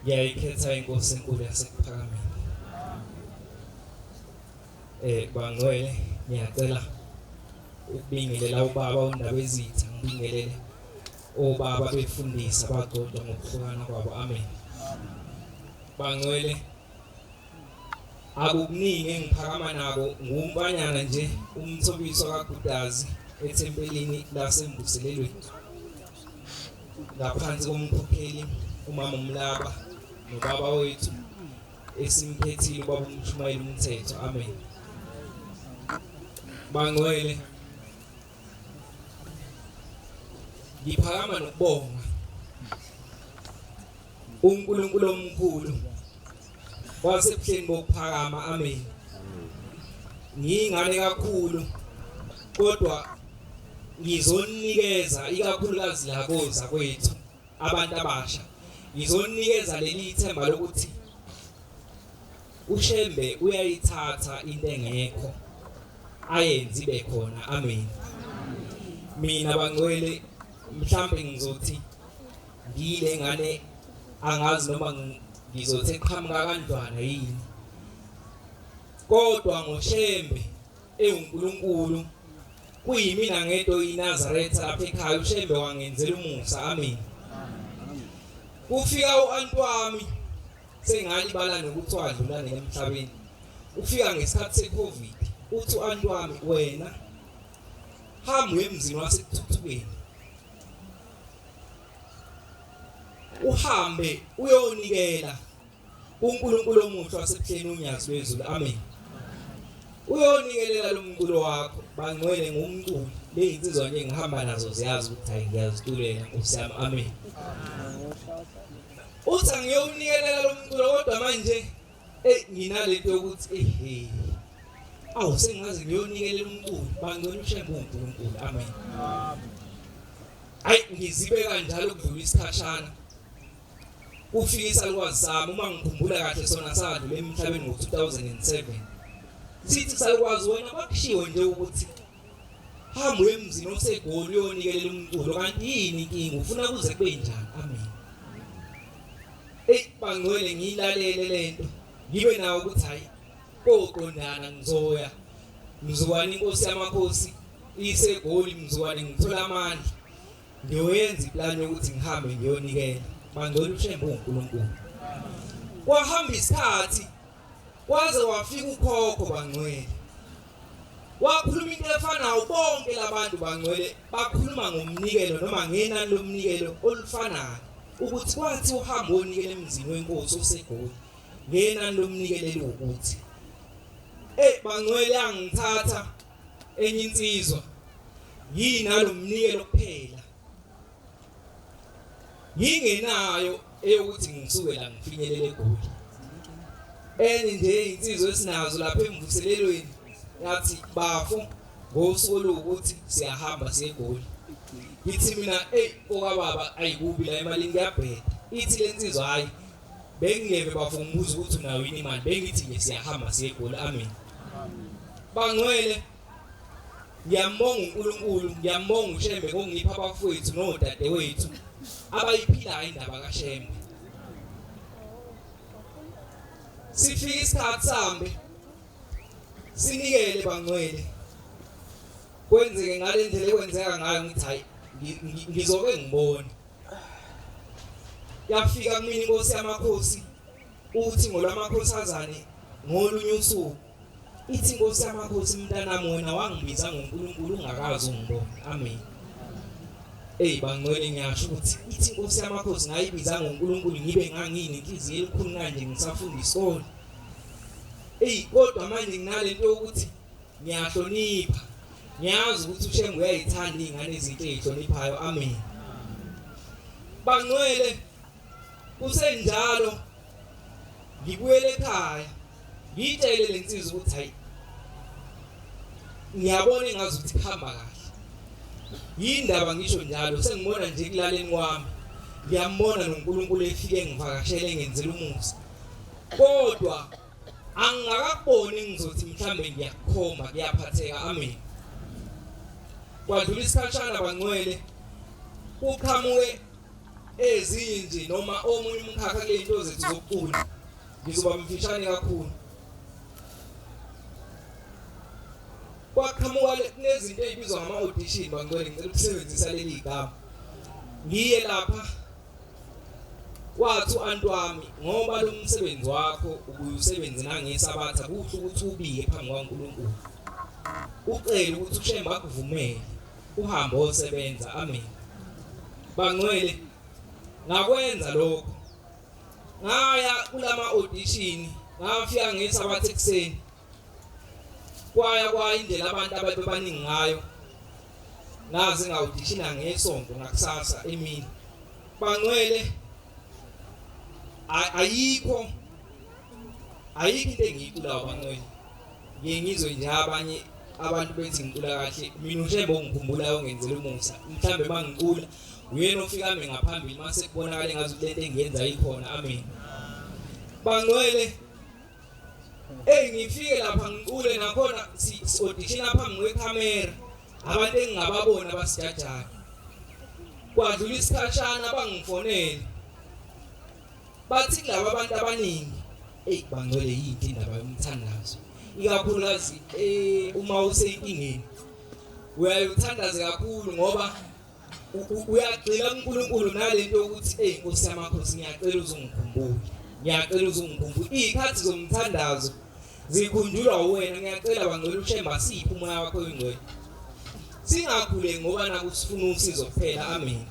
Ngiyayikhetha inkosi enkulu yasekuphakameni. Bangcwele ngiyacela ukubingelela ubaba uNdabezitha ngibingelele obaba befundisa bagcotshwa ngokuhlukana kwabo amen. Bangcwele akukuningi engiphakama nako ngumfanyana nje umthobiso kaGudazi ethempelini lasembuselelweni ngaphansi komkhokheli umama uMlaba nobaba wethu esimphethile ubaba umshumayeli umthetho amen bangcwele ngiphakama nokubonga uNkulunkulu omkhulu wasebuhleni bokuphakama amen ngiyingane kakhulu kodwa ngizonikeza ikakhulukazi la koza kwethu abantu abasha ngizonikeza leli ithemba lokuthi uShembe uyayithatha into engekho ayenze ibe khona amen mina bangcwele mhlambe ngizothi ngiyile ngane angazi noma ngizothi eqhamuka kandlwana yini kodwa ngoShembe ewuNkulunkulu kuyimina ngedwa iNazaretha lapha ekhaya uShembe wangenzela umusa amen kufika uanti wami sengalibala nokuthi wadlula nini emhlabeni ufika ngesikhathi seCovid uthi uanti wami wena hamba uye emzini wasekuthuthukeni uhambe uyonikela uNkulunkulu omuhle wasebuhleni unyazi lwezulu amen uyonikelela lo mculo wakho bangcwele ngumculo lezinsizwa nje ngihamba nazo ziyazi ukuthi hayi ngiyaziculela Nkosi yami amen uthi angiyowunikelela lo mculo kodwa manje ey nginalento yokuthi ehe awu sengaze ngiyonikelela umculo bangcwele uShembe uNkulunkulu amen hayi ngizibe kanjalo kudlula isikhashana Kufika isalukwazi sami uma ngikhumbula kahle sona sadlula emhlabeni ngo-2007. Sithi salukwazi wena kwakushiwo nje ukuthi hamba uye emzini oseGoli uyonikelela umculo kanti yini inkinga ufuna kuze kube njani amen. Eyi bangcwele ngiyilalele lento ngibe nawo ukuthi hayi koqondana ngizoya mzukwane inkosi yamakhosi iseGoli mzukwane ngithola amandla Ngiyoyenza iplani yokuthi ngihambe ngiyonikela. Bangcwele uShembe uNkulunkulu. Kwahamba isikhathi kwaze wafika ukhokho bangcwele. Wakhuluma into efanayo bonke labantu bangcwele bakhuluma ngomnikelo noma ngenani lomnikelo olufanayo ukuthi kwathi uhamba onikela emzini wenkosi oseGoli ngenani lomnikelo eliwukuthi eh bangcwele angithatha enye insizwa nginalomnikelo kuphela ngingenayo eyokuthi ngisuke la ngifinyelele eGoli enye nje insizwa esinazo lapha emvuselelweni yathi bafo ngosuku oluwukuthi siyahamba siye eGoli ngithi mina ey okababa ayikubi la emalini kuyabheda ithi lensizwa hayi bengingeve bafo ngibuza ukuthi unayo yini imali bengithi nje siyahamba siye eGoli amen bangcwele ngiyambonga uNkulunkulu ngiyambonga uShembe ngokungipha abafowethu nodadewethu abayiphilayo indaba kaShembe sifika isikhathi sambe sinikele bangcwele kwenzeke ngale ndlela ekwenzeka ngayo ngithi hayi ngizoke ngibone yafika kumina inkosi yamakhosi uthi ngolwamakhosazane ngolunye usuku ithi inkosi yamakhosi mntanami wena wangibiza ngoNkulunkulu ungakazi ungibone amen Ey bangcwele ngiyasho ukuthi ithi inkosi yamakhosi ngayibiza ngoNkulunkulu ngibe ngangini inhliziyo elikhulu kanje ngisafunda isikole Ey kodwa manje nginalento yokuthi ngiyahlonipha ngiyazi ukuthi uShembe uyayithanda izingane ezinhle ezihloniphayo amen Bangcwele kusenjalo ngibuyele ekhaya ngiyitshele lensizwa ukuthi hayi ngiyabona engazi ukuthi kuhamba kahle yindaba ngisho njalo sengibona nje kulaleni kwami ngiyambona noNkulunkulu efike ngivakashele ngenzela umusa kodwa angingakakuboni ngizothi mhlambe ngiyakukhomba kuyaphatheka amen kwadlula isikhashana bangcwele uqhamuke ezinye nje noma omunye umkhakha kule into zethu zokucula. Ngizoba mfishane kakhulu. Kwaqhamuka kunezinto ezibizwa ngama-audition bangcwele, ngicela ukusebenzisa leli gama. Ngiye lapha wathi u-anti wami, ngoba lo msebenzi wakho ubuye usebenze nangesabatha, kuhle ukuthi ubike phambi kwaNkulunkulu, ucele ukuthi uShembe akuvumele uhambe osebenza. Amen. Bangcwele, ngakwenza lokho, ngaya kulama audition, ngafika ngesabatha ekuseni. Kwaya kwaya indlela abantu ababebaningi ngayo, ngaze ngawudishina ngesonto ngakusasa emini. Bangcwele, ayikho ayikho into engiyiculayo bangcwele. Ngiye ngizwe nje abanye abantu bethi ngicula kahle, mina uShembe ongikhumbulayo ongenzela umusa, mhlambe mangicula uyena ofika ame ngaphambili mase kubonakala ngathi lento engiyenza ikhona. Amen. Bangcwele, hey, ngifike lapha ngicule nakhona si-audition phambi kwekhamera, abantu engingababona abasijajayo. Kwadlula isikhashana bangifonele, bathi kulaba abantu abaningi, eyi bangcwele, yinto indaba yomthandazo, ikakhulukazi uma useyinkingeni uyaye uthandaze kakhulu, ngoba uyagxila kuNkulunkulu nalento yokuthi, hey Nkosi yamakhosi, ngiyacela uzungikhumbule, ngiyacela uzungikhumbule. Izikhathi zomthandazo zikhunjulwa wena. Ngiyacela bangcwele, uShembe asiphe umoya wakho oyingcwele, singakhuleki ngoba naku sifuna usizo kuphela. Amen.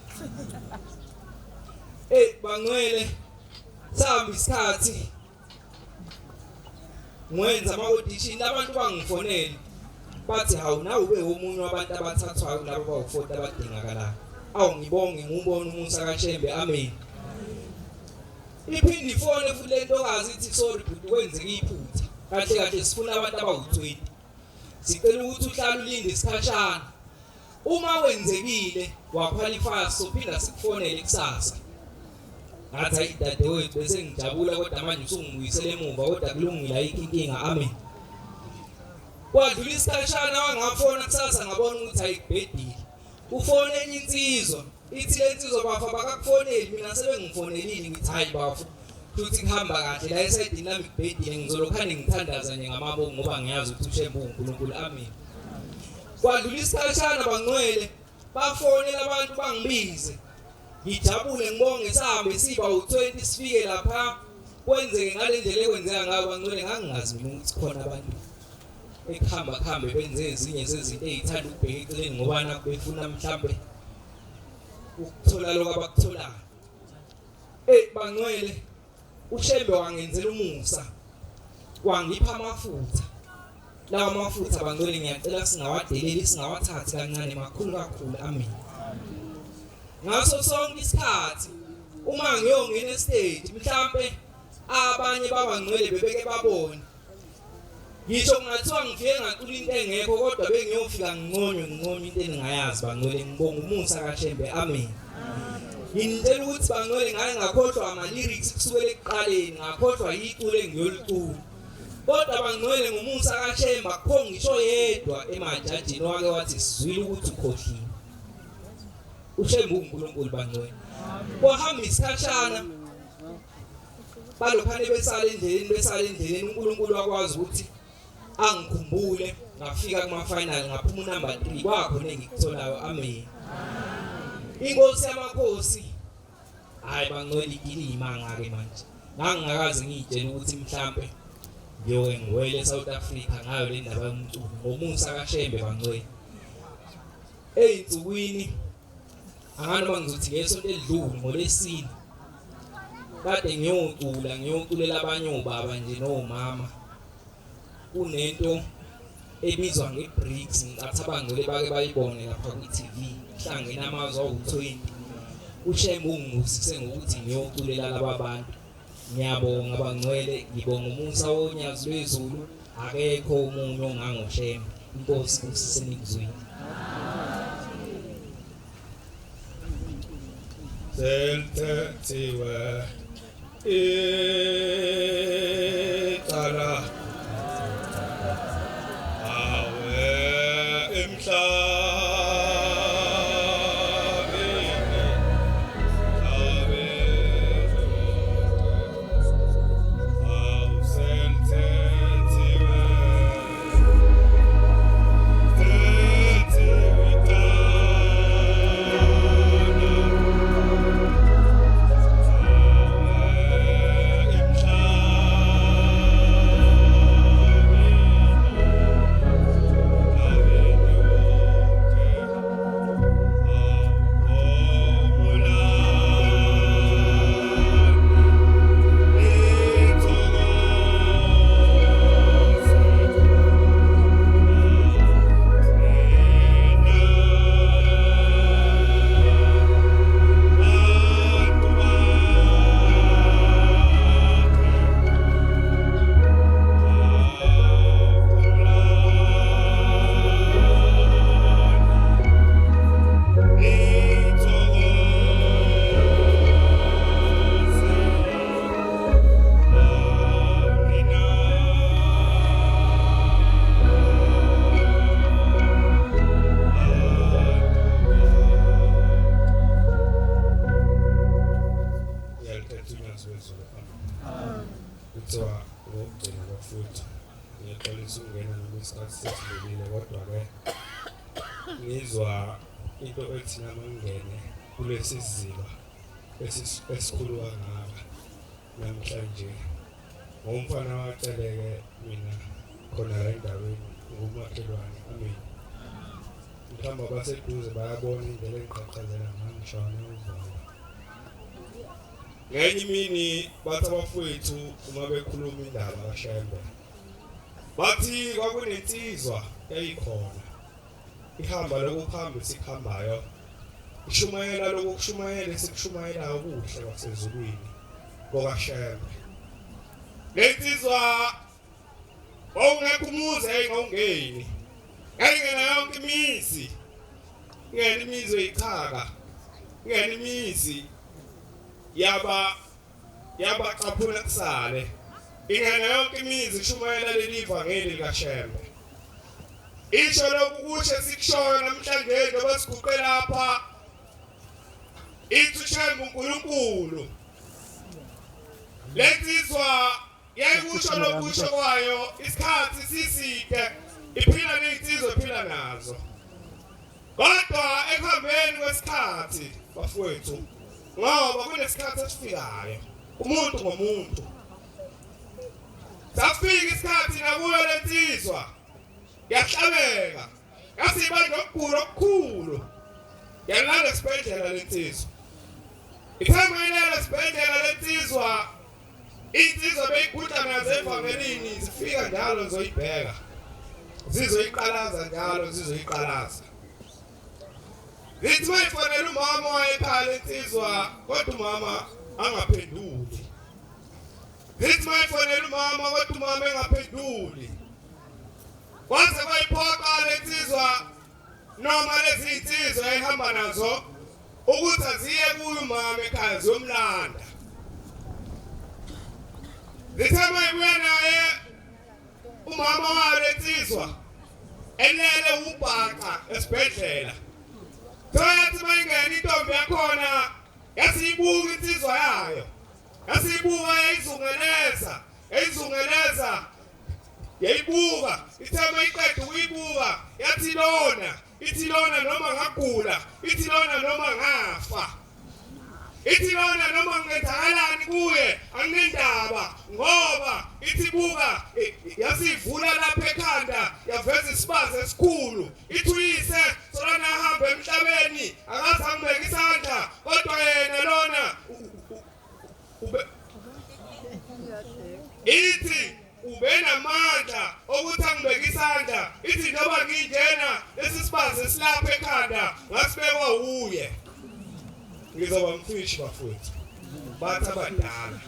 Hey bangcwele, sahamba isikhathi, ngwenza ama-audition, abantu bangifonele bathi, hawu, nawe ube omunye wabantu abathathwayo kulabo abawu-40 abadingakalayo. Awu, ngibonge, ngiwubona umusa kaShembe. Amen. Iphinde ifone futhi le ntokazi ithi, sorry bhuti, kwenzeka iphutha, kahle kahle sifuna abantu abawu-20, sicela ukuthi uhlale ulinde isikhashana, uma wenzekile waqualify sophinda sikufonele kusasa. Ngathi, hayi dadewethu, bese ngijabula kodwa manje usungibuyisele emuva, kodwa kulungile, ayikho inkinga. Amen. Kwadlula isikhashana, wangafona kusasa, ngabona ukuthi ayikubhedile. Ufone enye insizwa, ithi le nsizwa, bafa bakakufoneli, mina sebengifonelile. Ngithi, hayi bafo, futhi kuhamba kahle la esayidini lami, kubhedile, ngizolokhane ngithandaza nje ngamabongo ngoba ngiyazi ukuthi uShembe uNkulunkulu. Amen. Kwadlula isikhashana bangcwele, bafonela abantu bangibize, ngijabule, ngibonge, sihambe siba u20, sifike lapha, kwenzeke ngale ndlela ekwenzeka ngayo. Bangcwele, ngangingazi mina ukuthi khona abantu ekuhamba kuhambe benze ezinye zezinto ezithanda ukubheka eceleni ngoba nakho befuna mhlambe ukuthola lokho abakutholayo. Hey bangcwele, uShembe wangenzela umusa, wangipha amafutha. Lawa mafutha bangcwele, ngiyacela singawadeleli, singawathathi kancane, makhulu kakhulu. Amen. Ngaso sonke isikhathi uma ngiyongena estage, mhlambe abanye babangcwele bebeke babone, ngisho kungathiwa ngifike ngacula into engekho, kodwa bengiyofika nginconywe, nginconywe into engingayazi. Bangcwele, ngibonga umusa kaShembe. Amen. Nginitshela ukuthi bangcwele, ngaye ngakhohlwa ama-lyrics kusukela ekuqaleni, ngakhohlwa iculo engiyolicula, kodwa bangcwele, ngomusa kaShembe akukho ngisho yedwa emajajini wake wathi, sizwile ukuthi ukhohliwe. UShembe uNkulunkulu bangcwele. Kwahamba isikhashana, balokhane besala endleleni, besala endleleni, uNkulunkulu wakwazi ukuthi angikhumbule, ngafika kuma final, ngaphuma unumber 3, kwakhona engikutholayo. Amen. Inkosi yamakhosi, hayi bangcwele, igilima ngake manje ngangingakaze ngiyitshela ukuthi mhlambe ngiyoke ngiwele eSouth Africa ngayo le ndaba yomculo. Ngomusa kaShembe bangcwele, eyinsukwini anganoma ngizothi ngesonto elidlule, ngolesine, kade ngiyocula, ngiyoculela abanye obaba nje nomama. Kunento ebizwa ngeBRICS, ngicathi abangcwele bake bayibone lapha kwi-TV, kuhlangene amazwe awu-20. UShembe ungibusise ngokuthi ngiyoculela laba bantu. Ngiyabonga bangcwele, ngibonga umusa wonyazi lwezulu, akekho omunye ongangoShembe. Inkosi ibusise nikuzwile. Selithethiwe icala awe emhlabeni. kwezulu. Amen. Kuthiwa ngokugcina bafowethu, ngiyaxolisa ukungena noma isikhathi sesidlulile, kodwa-ke ngizwa into ethi nami ngingene kulesi siziba esikhulu kangaka namhlanje. Ngomfana waceleke mina khona la endaweni ngumakhelwane. Amen. Mhlawumbe abaseduze bayabona indlela engiqhaqhazela ngayo ngishayana uvalo. Ngenye imini bathi abafowethu uma bekhuluma indaba kaShembe, bathi kwakunensizwa yayikhona ihamba lokhu kuhamba esikuhambayo, ishumayela lokhu kushumayela esikushumayelayo kuhle kwasezulwini kokaShembe. Le nsizwa wawungekho umuzi yayingawungeni, yayingena yonke imizi, ingena imizi eyichaka, ingena imizi yaba yabacaphuna kusale, ingena yonke imizi ishumayela leli vangeli likaShembe. Isho lokhu kusho esikushoyo namhlanje njengoba siguqe lapha, ithi uShembe uNkulunkulu. Lensizwa yayikusho lokusho kwayo isikhathi siside iphila nezinsizwa ephila nazo, kodwa ekuhambeni kwesikhathi bafowethu, ngoba kunesikhathi esifikayo umuntu ngomuntu, safika isikhathi nakuyo lensizwa yahlabeka yasiba nokugula okukhulu, yalala esibhedlela lensizwa. Ithe mayilala esibhedlela lensizwa, insizwa beyigudla nazo evangelini, zifika njalo zizoyibheka, zizoyiqalaza njalo, zizoyiqalaza. Zithi mayifonela umama wayekhaya lensizwa, kodwa umama angaphenduli. Zithi mayifonela umama, kodwa umama engaphenduli. Kwaze kwayiphoqa lensizwa noma lezi insizwa ehamba nazo ukuthi aziye kuye umama ekhaya ziyomlanda. Zithe mayibuya naye umama wayo lensizwa elele ubhaqa esibhedlela. Thoyathi mayingena intombi yakhona yasiyibuka insizwa yayo, yasiyibuka yayizungeleza, yayizungeleza yayibuka. Ithe mayiqeda ukuyibuka yathi lona, ithi lona noma ngagula, ithi lona noma ngafa, ithi lona noma ngenzakalani kuye anginendaba, ngoba ithi buka, yasivula lapha ekhanda yaveza isibazi esikhulu. Ithi uyise solana ahambe emhlabeni akaze angibeke isandla, kodwa yena lona ube ithi ubenamandla okuthi angibeke isandla. Ithi njengoba nginjena lesi sibazi esilapha ekhanda ngasibekwa wuye. Ngizoba mfishi bafowethu, bathi abadala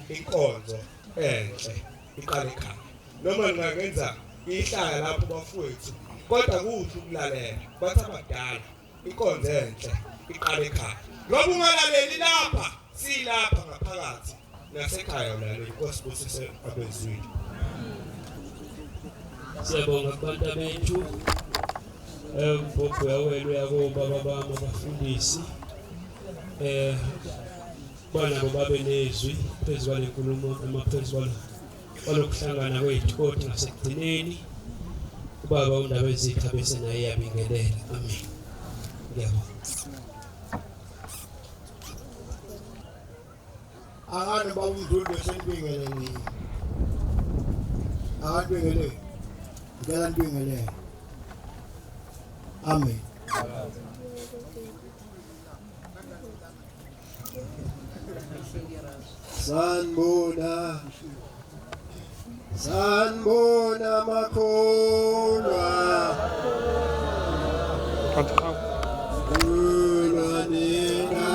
inkonzo enhle iqala ekhaya. Noma ningangenza ihlaya lapho bafowethu, kodwa kuhle ukulalela. Bathi abadala inkonzo enhle iqala ekhaya. Ngoba ungalaleli lapha, silapha ngaphakathi nasekhaya ulaleli. Inkosi busise abezwile. Siyabonga kubantu bethu. Umbhobho uyawela uyakobaba bami abafundisi. Banabo babe nezwi phezu kwale nkulumo noma phezu kwalokuhlangana kwethu, kodwa ngasekugcineni ubaba uNdabezitha bese naye yabingelela. Amen. Ngiyabonga. Akani baba uMdluli senibingelele nini. Akantwingelele. Ngicela nibingelele. Amen. Sanibona. Sanibona makholwa. Kholwa nina.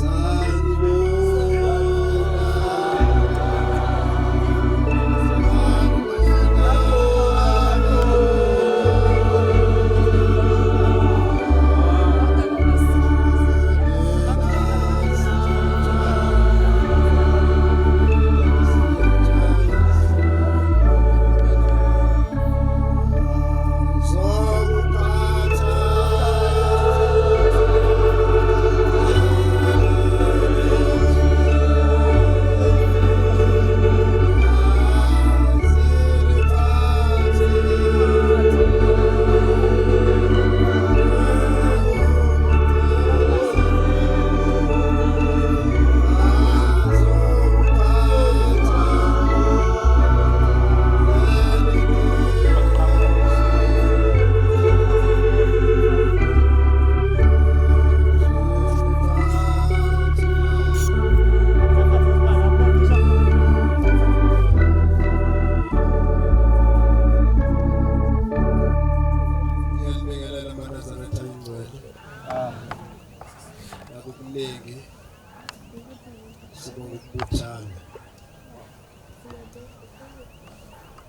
Sanibona.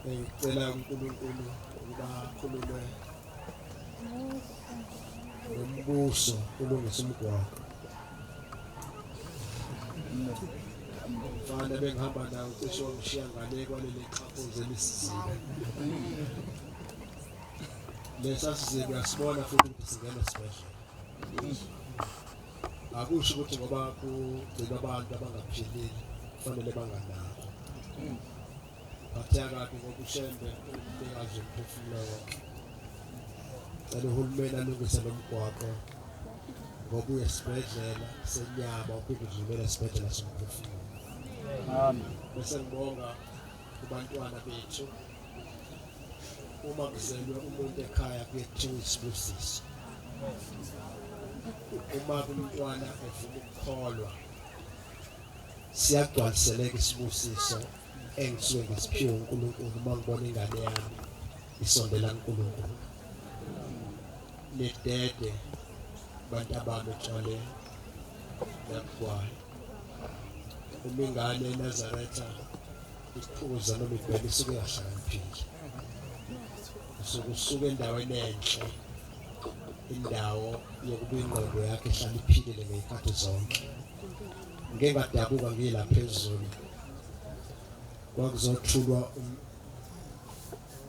Ngicela uNkulunkulu ukuba akhulume nombuso ulungise umgwaqo. Mfana bengihamba nawo cishe wangishiya ngale kwaleli xhaphozi elisiziba. Lesa siziba uyasibona futhi ukuthi singena esibhedlela. Akusho ukuthi ngoba kugcinwa abantu abangaphilile kufanele banganakwa. Phatheka kabi ngoba uShembe umnikazi womphefumulo wonke. Cela uhulumeni alungise lo mgwaqo ngoba uya esibhedlela senyama uphinde udlulela esibhedlela somphefumulo. Amen. Bese ngibonga kubantwana bethu uma kuzelwe umuntu ekhaya kuye kuthiwa isibusiso. Uma umntwana evuma ukukholwa siyagcwaliseleka isibusiso engisuke ngisiphiwe uNkulunkulu uma ngibona ingane yami isondela kuNkulunkulu. Nidede bantu abami etshwaleni nakugwayi. Uma ingane eNazaretha iphuza noma ibhema isuke ingahlakaniphile. Usuke usuke endaweni enhle, indawo yokuba ingqondo yakhe ihlale iphilile ngey'khathi zonke. Ngike ngadabuka ngila phezulu kwakuzothulwa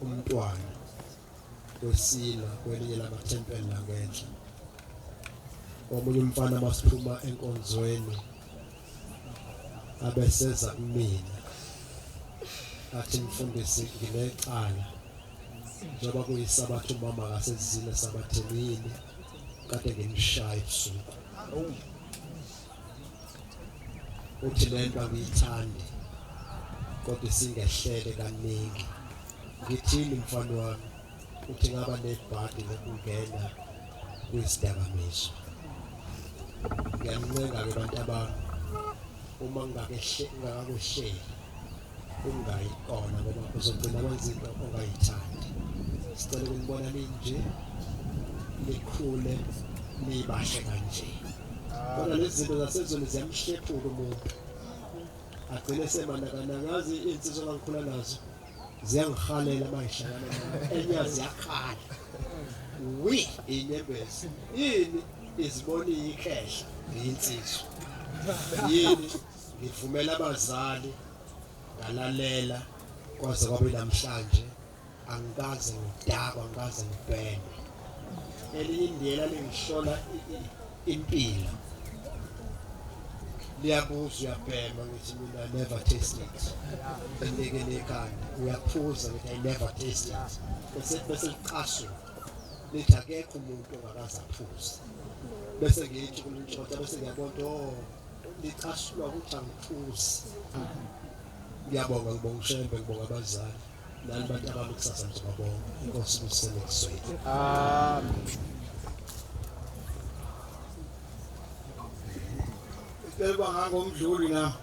umntwana wesila kwelinye lamathempeli la ngenhla. Omunye umfana masiphuma enkonzweni abeseza kumina athi mfundisi nginecala njengoba kuyisabatha umama akasezile esabatheni yini kade ngimshaya ebusuku. Uthi lento angiyithandi kodwa isingehlele kaningi. Ngithini mfana wami? Uthi ngaba nebhadi lokungena kwizidakamizwa. Ngiyanincenga-ke bantu abami uma ngingakakwehleli ungayi kona ngoba uzogcina wenza into ongayithandi. Sicela ukunibona ninje nikhule nibahle kanje. Kodwa lezi zinto zasezweni ziyamhlephula umuntu agcine semanakanaka. Ngazi iy'nsizwa engangikhula nazo ziyangihalela uma ngihlangana nami, enye ziyakhala wi inyembezi yini izibona iyikhehla ngiyinsizwa yini ngivumela abazali ngalalela kwaze kwabe namhlanje angikaze ngidakwa angikaze ngibheme elinye indiyela lingihlola impilo liyabuza uyabhema ngithi mina never taste it enikele ekhanda uyaphuza ngithi I never taste it bese bese licasuka lithi akekho umuntu ongakaze aphuze bese ngithi kulintshontsha bese ngiyabona oh licasulwa ukuthi angiphuzi ngiyabonga ngibonga uShembe ngibonga abazali nani bantu abami kusasa ngizobabonga inkosi ibusisene kuzwile. Amen. Ngicela uba ngangomdluli nami.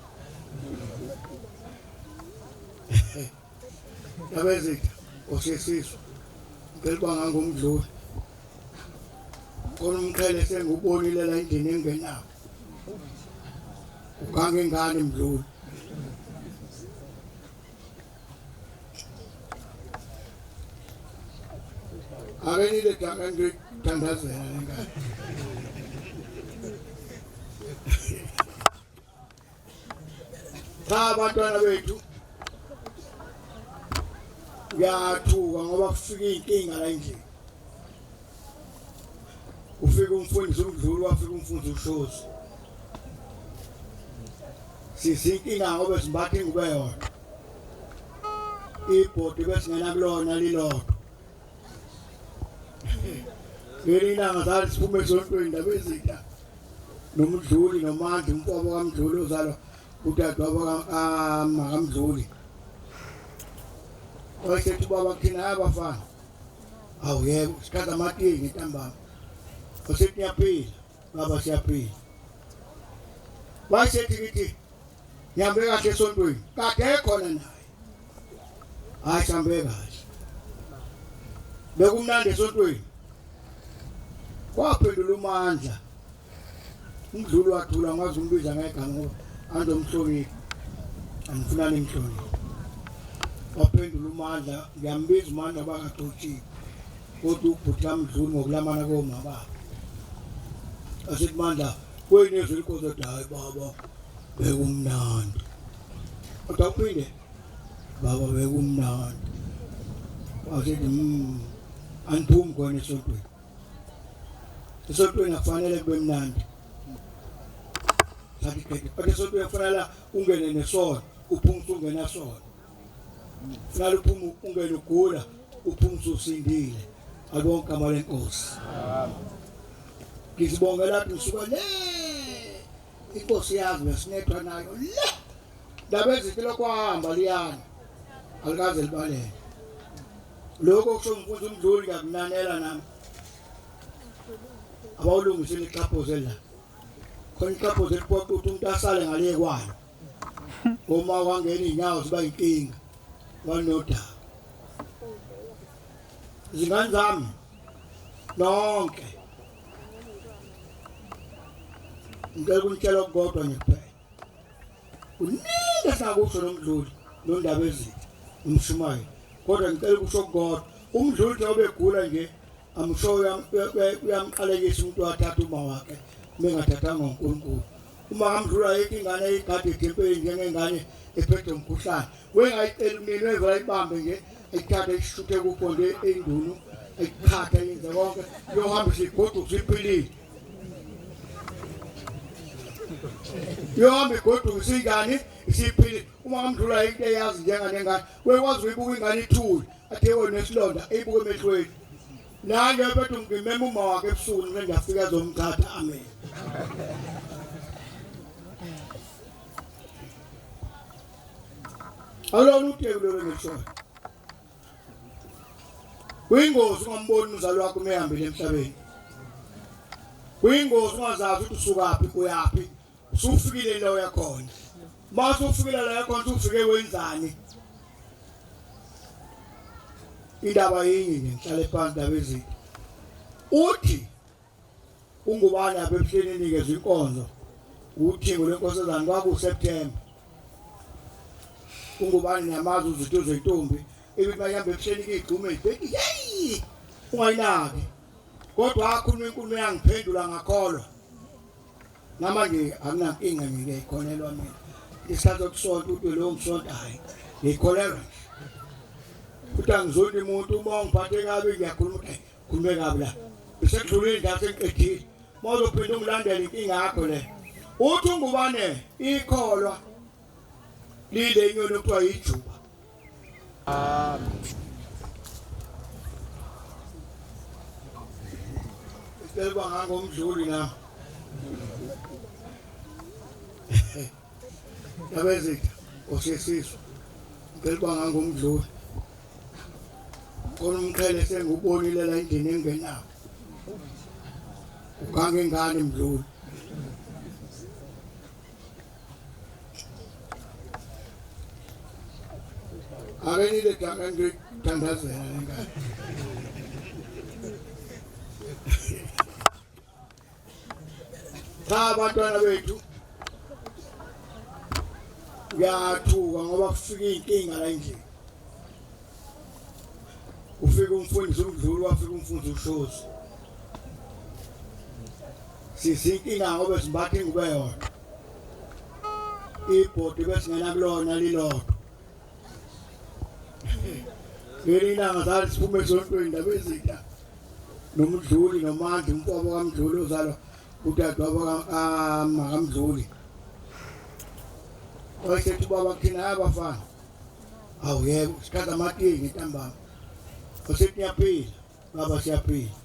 Ndabezitha, osesizwe. Ngicela uba ngangomdluli. Khona umqhele sengiwubonile la endlini engenawo. Ugange ingane mdluli. Ake nile daka ngithandazela le ngane. Cha abantwana bethu ngiyathuka ngoba kufika inkinga la endlini. Ufika umfundisi uMdluli wafika umfundisi uShozi. Sizinkinga ngoba simbatha ingubo eyodwa. Ibhodi besingena kulona lilodwa. Ngelinye ilanga sathi siphume esontweni ndaba ezitha noMdluli noMandla umfowabo kaMdluli ozalwa udadewabo kaMdluli. Wayesethi ubaba kuthina abafana. Awu yebo, sikhathi amatiye ngentambama. Wasethi niyaphila, baba siyaphila. Wayesethi kithi ngihambe kahle esontweni, kade ekhona naye. Hayi sihambe kahle. Bekumnandi esontweni. Waphendula uMandla. Umdluli wathula ngaze umbiza ngegama ngoba anzomhlonipha. Angifuna nimhloniphe. Waphendula uMandla, ngiyambiza uMandla bakagcotshiwe kodwa ubhuti kaMdluli ngokulamana koma baba. Asithi Mandla kwenezwe inkosi ethi hayi baba bekumnandi. Kodwa uphinde baba bekumnandi. Wasithi aniphumi khona esontweni. Esontweni akufanele kube mnandi. Sathi qede. Kodwa esontweni kufanele ungene nesono, uphume usungena sona. Kufanele uphume ungene ugula, uphume ususindile. Akubonke igama lenkosi. Ngizibongela ukuthi ngisuka le inkosi yazi besinethwa nayo le ndaba ezinhle lokuhamba liyana alikaze libalele lokho kusho mfundisi umdluli ngiyakunanela nami abawulungisile ixhaphozi la khona ixhaphozi eliphoqa ukuthi umuntu asale ngale kwalo uma wangena iy'nyawo ziba yinkinga wanodaba izingane zami nonke ngicela ukunitshela okukodwa nje kuphela kuningi esingakusho nomdluli nondaba ezitha umshumayeli kodwa ngicela ukusho okukodwa umdluli njengoba egula nje I'm sure uyamqalekisa umuntu wathatha uma wakhe mengathathanga uNkulunkulu uma kamdlula ayikho ingane eyigade ethempelini njengengane ephethwe umkhuhlane wengayicela umnini wevela ayibambe nje ayithathe ayishuthe kuphonde endunu ayithathe yenze konke yohambisa igoduka iphilile yohamba igoduka isingani isiphilile uma kamdlula into eyazi njenganengane wekwazi uyibuka ingane ithule athe wena nesilonda eyibuka emehlweni nange bethu ngimema uma wakhe ebusuku nje ngiyafika azomthatha amen alona uteki lolo ngishoyo kuyingozi ungamboni umzali wakho uma ehambile emhlabeni kuyingozi ungazazi ukuthi usukaphi uyaphi usufikile la uyakhona uma usufikile la uyakhona usufike wenzani indaba yinye nje ngihlale phansi ndaba ezinto uthi ungubani apha ebuhleni nikezwe inkonzo uthingo lwenkosazane kwakuSeptember ungubani niyamazi uzitho zentombi ebithi mayihamba ebuhleni kuyigxume ibheki yeyi ungayinaki kodwa akhuluma inkulumo yangiphendula ngakholwa namanje akunankinga nje ngiyayikholelwa mina isikhathi sokusonta ukuthi lowo ngisonta hayi ngiyikholelwa nje futhi angizondi umuntu uma ungiphathe kabi ngiyakhuluma ukuthi khulume kabi la besekudlulile nje asengiqedile uma uzophinda ungilandela inkinga yakho le uthi ungubane ikholwa lile inyoni okuthiwa yijuba Amen. Sicela ngangomdluli na. Yabezitha osesizwe. Ngicela ngangomdluli. Khona umqhele sengubonile la endlini engenawo. Ugange ingane mdluli. Ake nile daka ngithandazela lengane. Cha abantwana bethu ngiyathuka ngoba kufika inkinga la endlini. Ufika umfundisi umdluli wafika umfundisi ushozi. Sizinkinga ngoba simbatha ingubo eyodwa. Ibhodi besingena kulona lilodwa. Ngelinye ilanga sathi siphume esontweni ndaba ezinta nomdluli nomandla umfowabo kamdluli ozalwa udadewabo kamdluli. Wayesethi ubaba kuthina abafana. Awu yebo, sikhathi amatiye ngentambama. Wasethi niyaphila, baba siyaphila.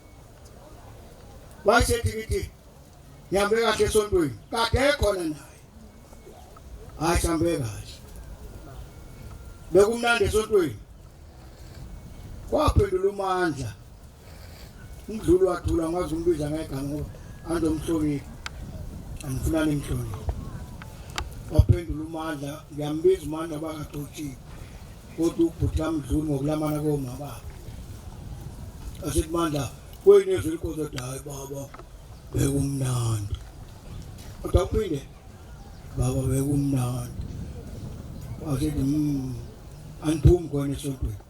Wayesethi kithi ngihambe kahle esontweni, kade ekhona naye. Hayi sihambe kahle. Bekumnandi esontweni. Waphendula uMandla. Umdluli wathula ngaze umbiza ngegama ngoba andomhlonipha. Angifuna nimhloniphe. Waphendula uMandla, ngiyambiza uMandla bakagcotshiwe. Kodwa ubhuti kamdluli ngokulamana koma baba. Asithi Mandla, kwenezwe inkosi ethi hayi baba bekumnandi. Kodwa uphinde baba bekumnandi. Wasithi Angiphumi khona esontweni.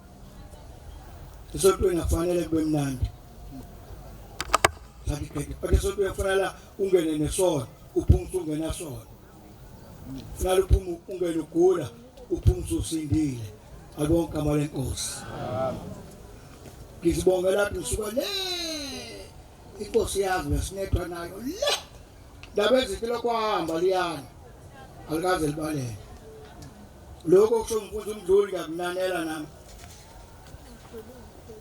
Esontweni akufanele kube mnandi. Sathi qede. Kodwa esontweni kufanele ungene nesono, uphume ungena sona. Kufanele uphume ungene ugula, uphume usindile. Akubonke igama lenkosi. Ngizibongela ukuthi ngisuka le inkosi yazi besinethwa nayo le ndaba ezinhle lokuhamba liyana alikaze libaleke lokho kusho mfundisi umdluli ngiyakunanela nami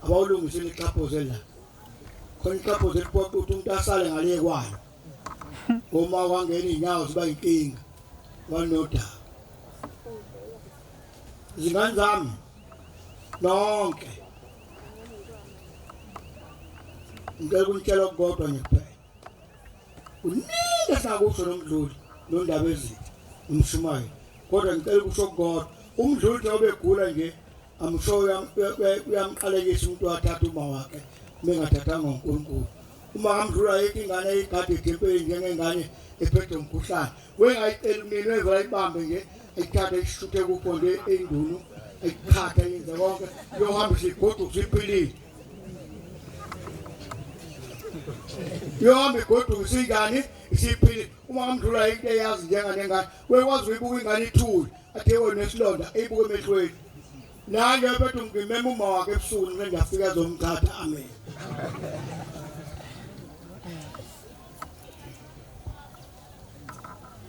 abawulungisile ixhaphoze la khona ixhaphoze liphoqa ukuthi umuntu asale ngale kwalo uma wangena iy'nyawo ziba yinkinga wanodaba izingane zami nonke ngicela ukunitshela okukodwa nje kuphela kuningi esingakusho nomdluli nondaba ezitha umshumayeli kodwa ngicela ukusho okukodwa umdluli njengoba egula nje amsho uyamqalekisa umuntu wathatha uma wakhe bengathathanga uNkulunkulu uma kamdlula ayikho ingane eyigade ethempelini njengengane ephethwe umkhuhlane wengayicela umnini wevela ayibambe nje ayithathe ayishuthe kuphonde eyindunu ayithathe yenze konke yohambisa igoduka iphilile yohamba igoduka isinjani isiphilile uma kamdlula into eyazi njenganengane wekwazi uyibuka ingane ithule athe wena nesilonda eyibuka emehlweni nange bethu ngimema uma wakhe ebusuku nje ngiyafika azomthatha amen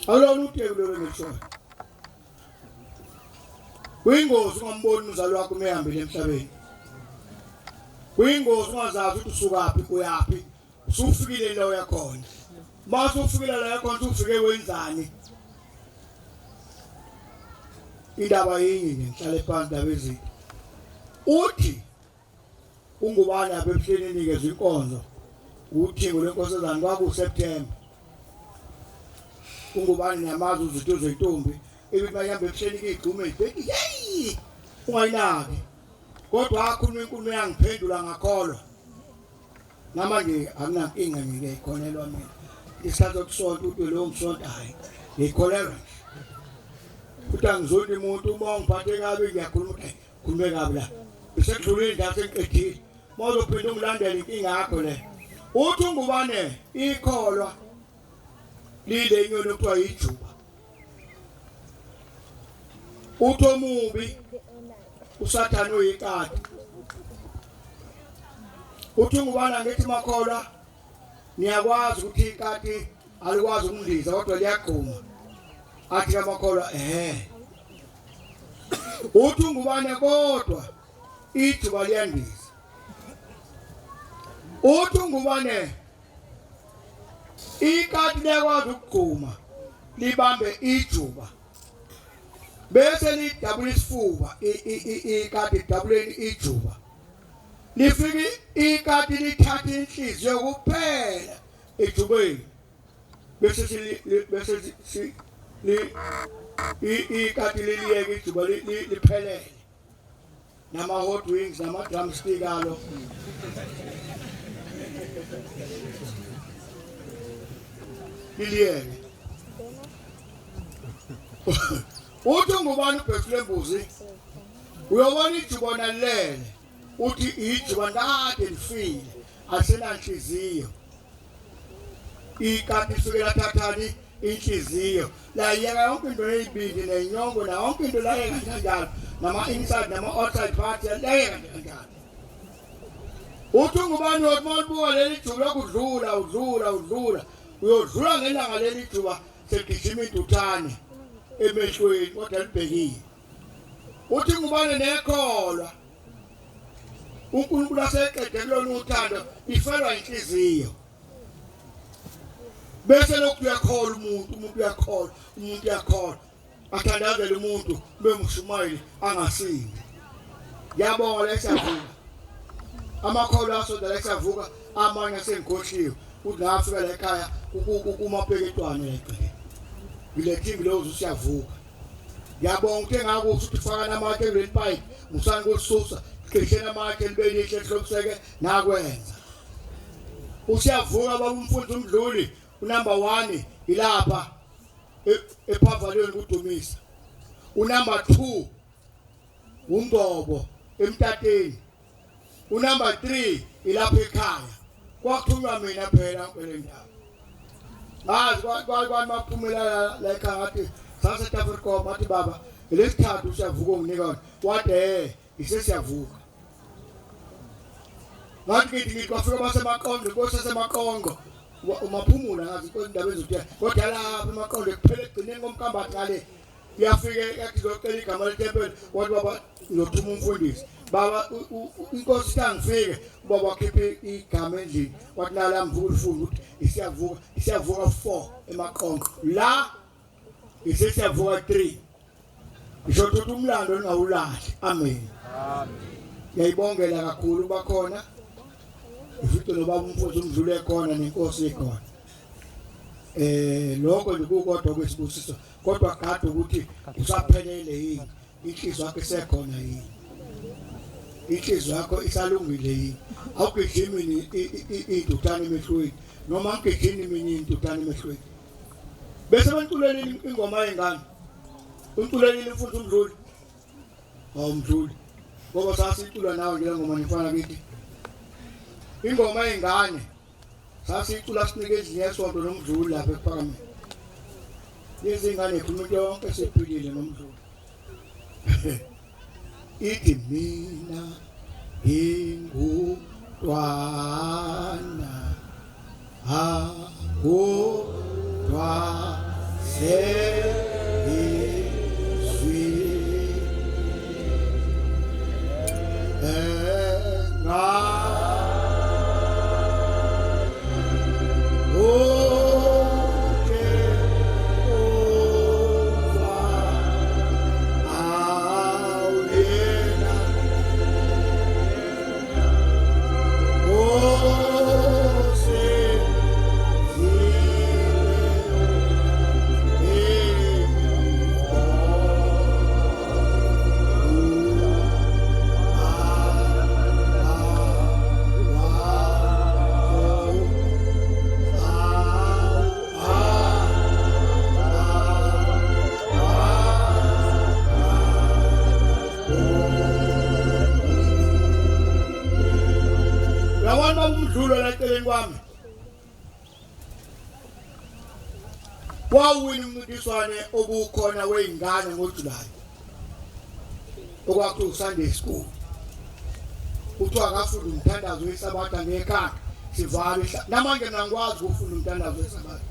Awulona uteki lolo ngishoyo. Kuyingozi ungamboni umzali wakho uma ehambile emhlabeni. Kuyingozi ungazazi ukuthi usukaphi uyaphi, usufikile la uyakhona. Uma usufikile la uyakhona usufike wenzani? Indaba yinye nje ngihlale phansi ndaba ezinto. Uthi Ungubani apha ebuhleni enikezwa inkonzo uthingo lwenkosazane kwakuSeptember. Ungubani niyamazi uzitho zentombi ebithi mayihamba ebuhleni kigxume ibheki yeyi ungayinaki. Kodwa akhuluma inkulumo yangiphendula ngakholwa. Namanje akunankinga nje ngiyayikholelwa mina. Isikhathi sokusonta ukuthi lowo ngisonta hayi ngiyikholelwa nje. Futhi angizondi umuntu uma ungiphathe kabi ngiyakhuluma ukuthi Khulume kabi la. Besekudlulile nje asengiqedile. Uma uzophinda ungilandele inkinga yakho le. Uthi ungubane ikholwa lile inyoni okuthiwa yijuba. Uthi omubi uSathane uyikati. Uthi ungubane angithi makholwa niyakwazi ukuthi ikati alikwazi ukundiza kodwa liyagquma. Athi kamakholwa ehhe. Uthi ungubane kodwa ijuba liyandiza. Uthi ungubane ikati liyakwazi ukugquma libambe ijuba bese lidabula isifuba ikati lidabuleni ijuba lifike ikati lithatha inhliziyo kuphela ejubeni bese bese si li ikati leliyeke ijuba liphelele nama hot wings nama drumstick alo liliyeke uthi ngubani ubheki lembuzi uyobona ijuba nalele uthi ijuba kade lifile asenanhliziyo Ikati isuke lathathani inhliziyo layeka yonke into eyibili nenyongo na yonke into layeka kanjalo nama inside nama outside parts layeka nje kanjalo uthi ungubani wathi uma ulibuka leli juba lokudlula udlula udlula uyodlula ngelanga leli juba segijima intuthane emehlweni kodwa libhekile uthi ngubane nekholwa uNkulunkulu aseqede kulona uthando ifelwa inhliziyo bese lokhu uyakholwa umuntu umuntu uyakholwa umuntu uyakholwa athandazele umuntu bemshumayeli angasindi ngiyabonga lesiyavuka amakholwa asondela esiyavuka amanye asengikhohliwe ukuthi ngafika la ekhaya kumapeketwane la egcekeni ngilethe ingilozi usiyavuka Ngiyabonga ukuthi engakusho ukuthi faka namatshe kuleli pipe musani kulisusa qisheni amatshe libe lihle lihlobiseke nakwenza usiyavuka baba umfundisi umdluli unumber 1 ilapha e, ephavalweni kudumisa unumber 2 Umbobo emtateni. Unumber 3 ilapha ekhaya. Kwathunywa mina phela kwele ndawo. Ngazi kwamaphumela la ekhaya ngathi sase Afrika bathi baba lesithathu siyavuka unginika wona. Wathi isesiyavuka. Ngathi ngithi kwafika basemaqongo inkosi yasemaqongo umaphumula ngazi inkosi indaba ezothiya kodwa lapha emaqongo kuphela egcineni komkambathi ngale iyafike yathi izocela igama lethempeli wathi baba ngizothuma umfundisi baba inkosi itangifike ubaba wakhipha igama endlini wathi nala mvuka ulifunda ukuthi isiyavuka isiyavuka 4 emaqongo la isesiyavuka 3 ngisho ukuthi umlando ongawulahli. Amen. Amen. Ngiyayibongela kakhulu bakhona ifice nobaba umfowethu umdlule khona nenkosi ikhona. Lokho nje kukodwa kwesibusiso kodwa gada ukuthi usaphelele yini, inhliziyo yakho isekhona yini, inhliziyo yakho isalungile yini, awugijimi intuthane emehlweni noma ngigijimi mina intuthane emehlweni. Bese banculelile ingoma yengane, unculelile mfundisi umdluli, awumdluli ngoba sasicula nawe nje ngoma nifana kithi ingoma yengane sasicula sinike endlini yesonto nomdluli lapha ekuphakameni. Lezi ngane ikhuluma into yonke esiphilile nomdluli. Ithi mina ngingutwana akodwa sengizwi kwami wawina umncintiswane obukhona weingane ngoJuly okwakuthiwa Sunday school. Kuthiwa akafunda umthandazo wesabatha ngekhanda sivale namanje mina ngikwazi ukufunda umthandazo wesabatha,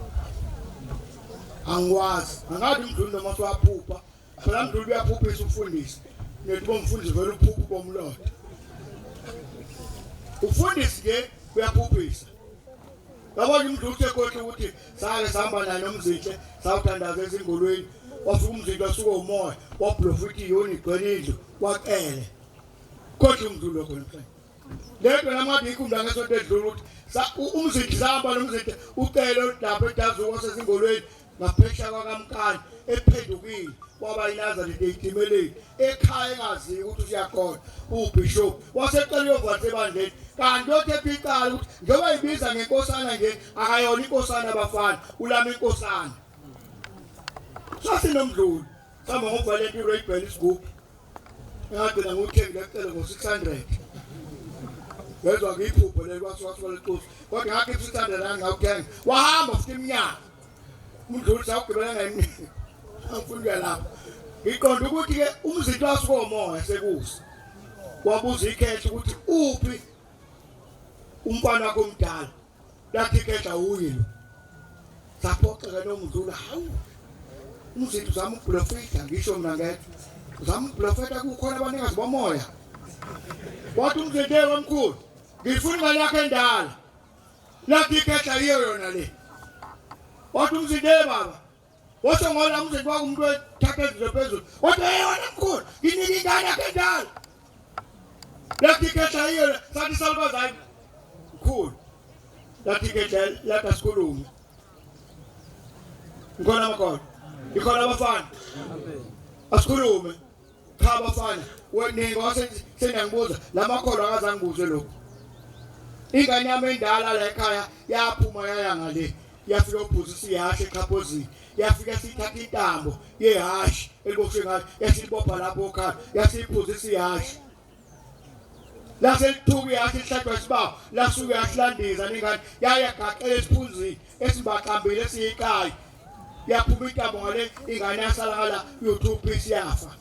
angikwazi. Angathi umdluli noma uyaphupha phela umdluli uyaphuphisa umfundisi nethi bomfundisi vele uphupha bomlotha ufundisi ke uyaphuphisa. Yabona umdluli uthe kodwa ukuthi sake sihamba naye nomzinhle sawuthandaza ezingolweni wafika umzinhle wasuka umoya waprofita iyoni igcwele indlu wacele kodwa umdluli lokho namhlanje lento namanje ikhumla ngesonto edlula ukuthi umzinhle sahamba nomzinhle ucele lapho edazuko wasezingolweni ngaphesha kwakamkani ephendukile waba iNazaretha eyitimeleni ekhaya engaziyo ukuthi uyakhona ubishop wasecela uyovatha ebandleni kanti othe icala ukuthi njengoba ibiza ngenkosana nje akayona inkosana abafana ulama inkosana. Sasinomdluli sihamba ngovalentine Royibhel isigubhu ngagcina ngikuthengile kucela ngo-600 wezwa ngiyiphupho leli kwasuka lecosi kodwa ngakhipha 600 rand ngawuthenga wahamba futhi iminyaka umdluli sawugibela ngayimini angifuni lapho. Ngiqonda ukuthi ke umzinto wasuka omoya sekusa wabuza ikhehla ukuthi uphi umfana wakho omdala, lathi ikhehla uye lo. Saphoxeka nomdlula, hawu umzinto uzama ukuprofita, ngisho mina ngedwa uzama ukuprofita kukhona abanikazi bomoya. Wathi umzinto wemkhulu ngifuna imali yakhe endala, lathi ikhehla yiyo yona le. Wathi umzinto baba wase ngola umzinto wakho umuntu wethatha izinto phezulu, wathi hey wena mkhulu nginika ingane yakhe endala, lathi ikhehla yiyo. Sathi salukazi hayi mkhulu, lathi ikhehla lathi asikhulume ngikhona amakhona ikhona abafana asikhulume. Cha abafana weningi wase sengiyangibuza lamakholwa akazangibuze lokho. Ingane yami endala la ekhaya yaphuma yaya ngale yafika ubhuzi siyashe echaphozini Yafika sithatha intambo yehashi eliboshwe ngayo, yasibopha lapho okhala, yasiphuzisa ihashi. Laselithuka ihashi lihlatshwa isibawu, lasuke yahlandiza nengane, yayagaxela esiphunzini esimbaqambile esiyikayi. Yaphuma intambo ngale, ingane yasala ngala, uyo-two piece yafa.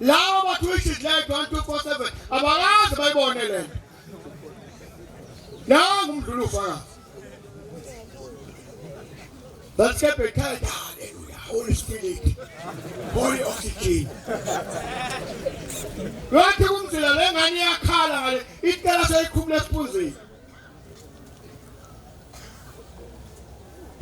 Lawo bathi wishes like 1 2 4 7 abakaze bayibone lento. Nangu umdlulu ufakazi. Let's get baptized. Hallelujah. Holy Spirit. Holy oxygen. Wathi kumzila lengane iyakhala ngale icela seyikhumula esiphunzini.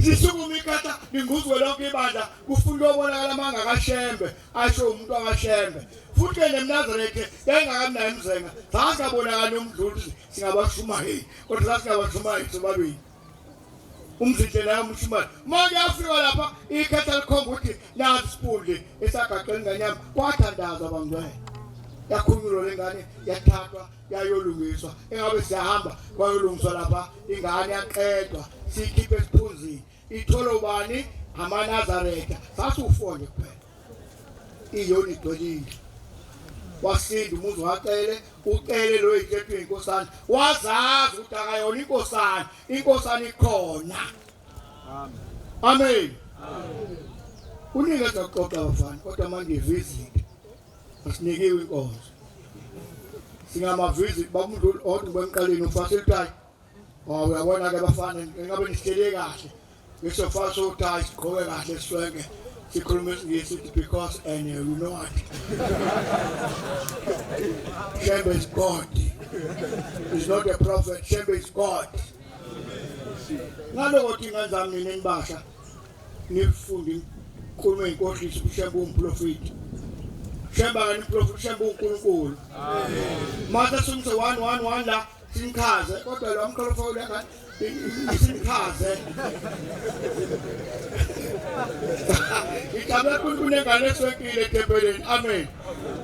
Sisukuma ikatha linguzwe lonke ibandla kufuna ukubonakala amanga kaShembe asho umuntu akaShembe. Futhi ke nemNazaretha yayingakamnayo imzenga sasingabonakali umdluli singabashumayeli kodwa sasingabashumayeli sobabili. Umzinhle naye umshumayeli. Manje yafika lapha ikhetha likhomba ukuthi nazi isiphundli esagaqela ingane yami kwathandazwa bangcwele. Yakhululwa lengane yathathwa yayolungiswa engabe siyahamba kwayolungiswa lapha ingane yaqedwa siyikhiphe esiphunzini ithola ubani amaNazaretha sasiwu-4 nje kuphela iyona igcwelile wasinda umuzi wacele ucele lo yikhethu inkosana wazazi ukuthi akayona inkosana inkosana ikhona amen amen kuningi ezakuxoxa bafana kodwa manje visit asinikiwe inkonzo singama-visit babumdluli odwa bemqaleni ufacilitayo. Oh uyabona ke bafana engabe nisihlele kahle. Ngisofa sothayi sigqoke kahle sonke. Sikhuluma isingisi because and you know what. Shembe is God. He's not a prophet. Shembe is God. Ngaloko thi ingane zami nina enibasha nifunde inkulumo eyinkohliso uShembe umprofeti. Shembe akani umprofeti, Shembe uNkulunkulu. Amen. Mase sumse 1 1 1 la simchaze kodwa lo mkholofo lengane simchaze. Ngicabanga ukuthi kunengane eswenkile ethempelini. Amen.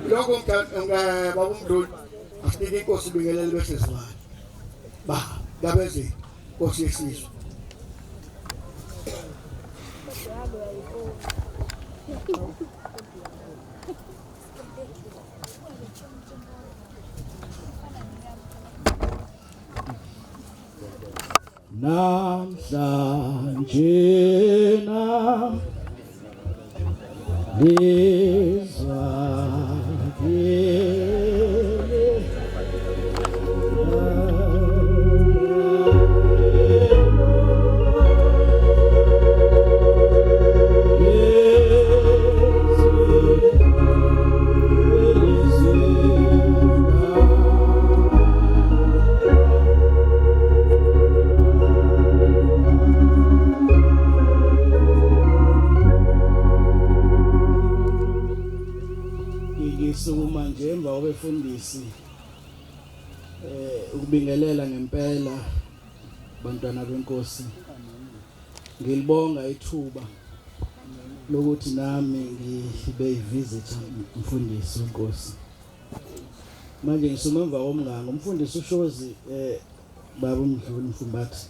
Lokho baba umdluli asinike inkosi ibingelele bese sivala. Ba, ndabezini. Nkosi yesizwe. Namhlanje na lizwa Ngisukuma nje emva kwabefundisi ukubingelela ngempela bantwana benkosi. Ngilibonga ithuba lokuthi nami ngibe yivisitor mfundisi wenkosi. Manje ngisuma emva komngango umfundisi uShozi baba uMdluli Mfumbathi.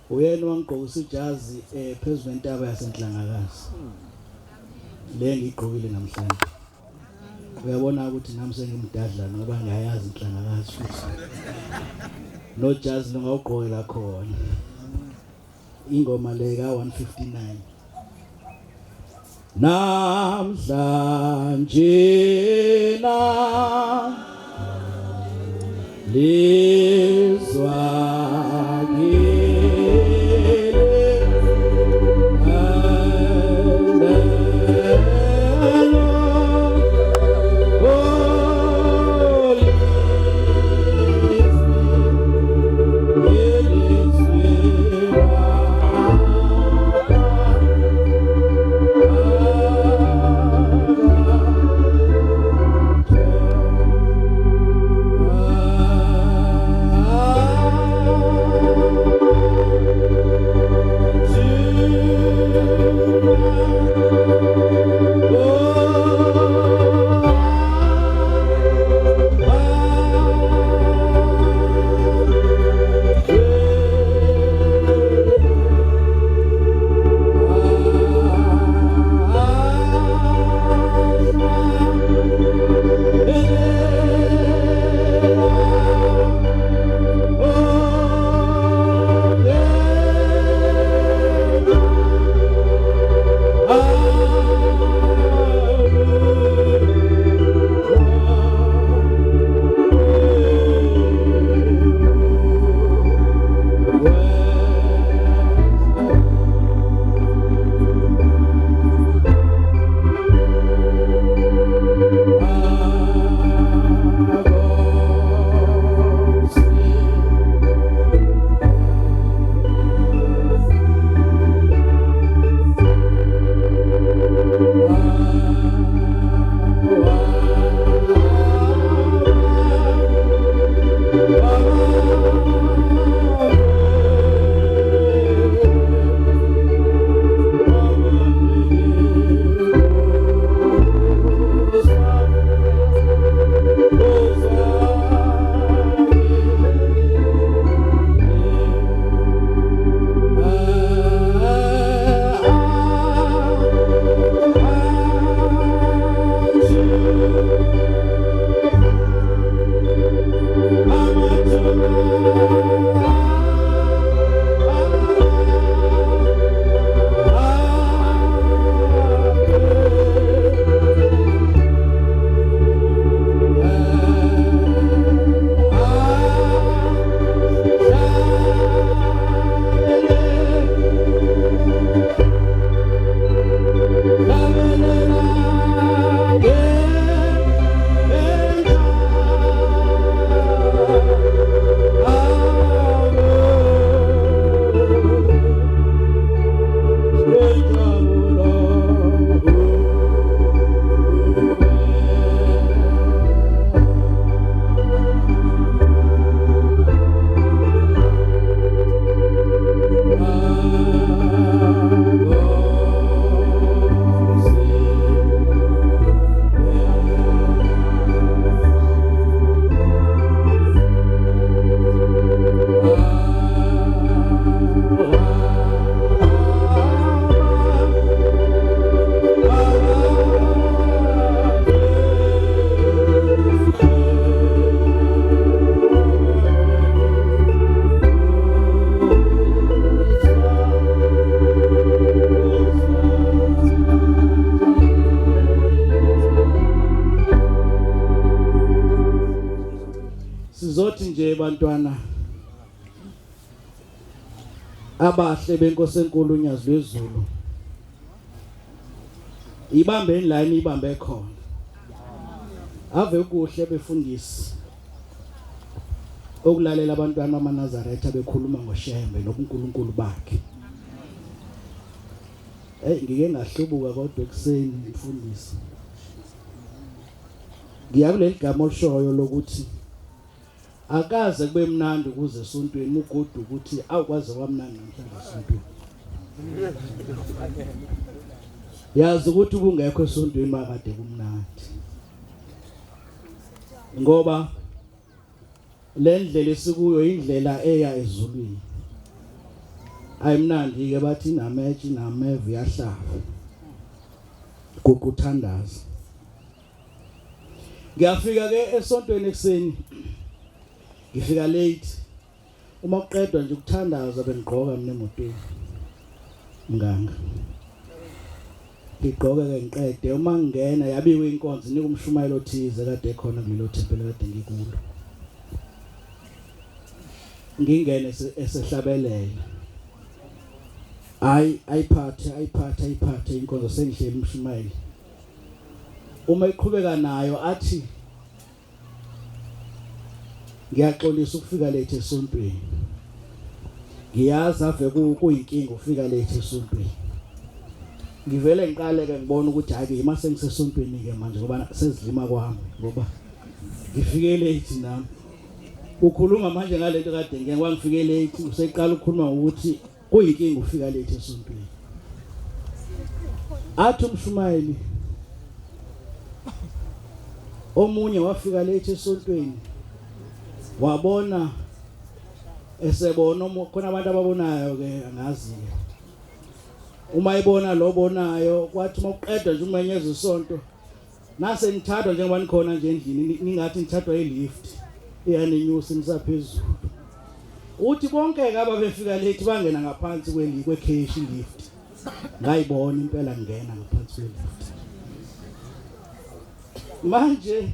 Uyena owangigqokisa ijazi phezu kwentaba yaseNhlangakazi. Le ngiyigqokile namhlanje. Uyabona ukuthi nami sengimdadlana ngoba ngiyayazi inhlangakazi futhi. Nojazi longawugqokela khona. Ingoma le ka 159. Namhlanje na lizwa Sizothi nje bantwana abahle benkosi enkulu uNyazi lwezulu. Ibambeni la inibambe khona. Ave kuhle befundisi okulalela abantwana bamaNazaretha bekhuluma ngoShembe nobuNkulunkulu bakhe. Hey ngike ngahlubuka kodwa ekuseni mfundisi. Ngiya kuleli gama olishoyo lokuthi akaze kube mnandi ukuze esontweni ugodu ukuthi awukwaze kwamnandi namhlanje esontweni. Yazi ukuthi ubungekho esontweni makade kumnandi. Ngoba le ndlela esikuyo indlela eya ezulwini. Ayimnandi ke bathi inametshe inameva iyahlaba. Guquthandaza. Ngiyafika ke esontweni ekuseni. Ngifika late. Uma kuqedwa nje ukuthandaza bengigqoka mina emotweni. Mnganga. Ngigqoke ke ngiqede uma ngingena yabiwe inkonzo nika umshumayelo othize kade ekhona kulelo thempeli kade ngikulo. Ngingene esehlabelela. Hayi ayiphathe ayiphathe ayiphathe inkonzo sengihleli umshumayeli. Uma iqhubeka nayo athi ngiyaxolisa ukufika late esontweni. Ngiyazi ave kuyinkinga ukufika late esontweni. Ngivele ngiqale ke ngibona ukuthi hayi ke ima sengisesontweni ke manje ngoba sezilima kwami ngoba ngifike late nami. Ukhuluma manje ngalento kade ngeke kwangifike late useqala ukukhuluma ngokuthi Kuyinkinga ufika late esontweni. Athi umshumayeli omunye wafika late esontweni wabona esebona khona abantu ababonayo ke angazi ke uma ebona lo bonayo kwathi uma uqedwa nje umenyeza isonto Nase nithathwa njengoba nikhona nje endlini ningathi nithathwa ilift eyaninyusa nisaphezulu. Uthi bonke ke ababefika late bangena ngaphansi kweli kwekheshi lift. Ngayibona impela ngena ngaphansi kwelift. Manje